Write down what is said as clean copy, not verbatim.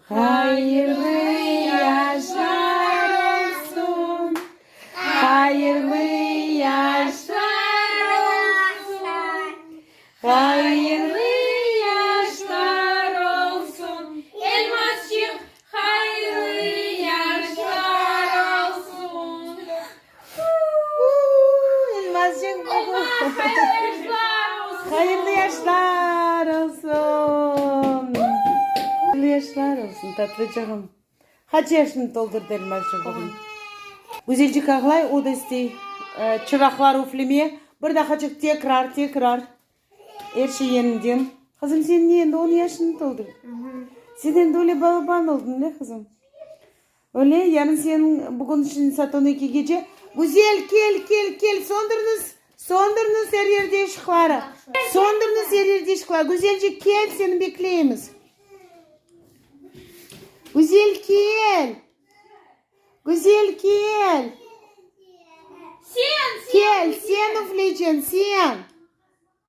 Hayırlı yaşlar olsun, hayırlı yaşlar olsun, hayırlı yaşlar olsun, Elmasçıq, hayırlı yaşlar olsun. Elmasçıq, hayırlı yaşlar olsun. Hayırlı yaşlar olsun, tatlıcığım. Qaç yaşını toldurdı Elmasçıq bugün? Güzelcik ağlay, o da istey çıraqlar üfleme. Bir dahacıq tekrar, tekrar. Er şey yeninden. Qızım, sen ne endi on yaşını toldurdıñ? Sen endi öyle balaban oldıñ, ne, qızım? Öyle, yarın seniñ, bugün şimdi saat on eki gece. Güzel, kel, kel, kel, söndürñiz, söndürñiz er yerde ışıqları. Söndürñiz er yerde ışıqları. Güzelce kel, seni bekleymiz. Güzel, kel. Güzel, kel. Sen, Kel, sen üfleyceñ, sen.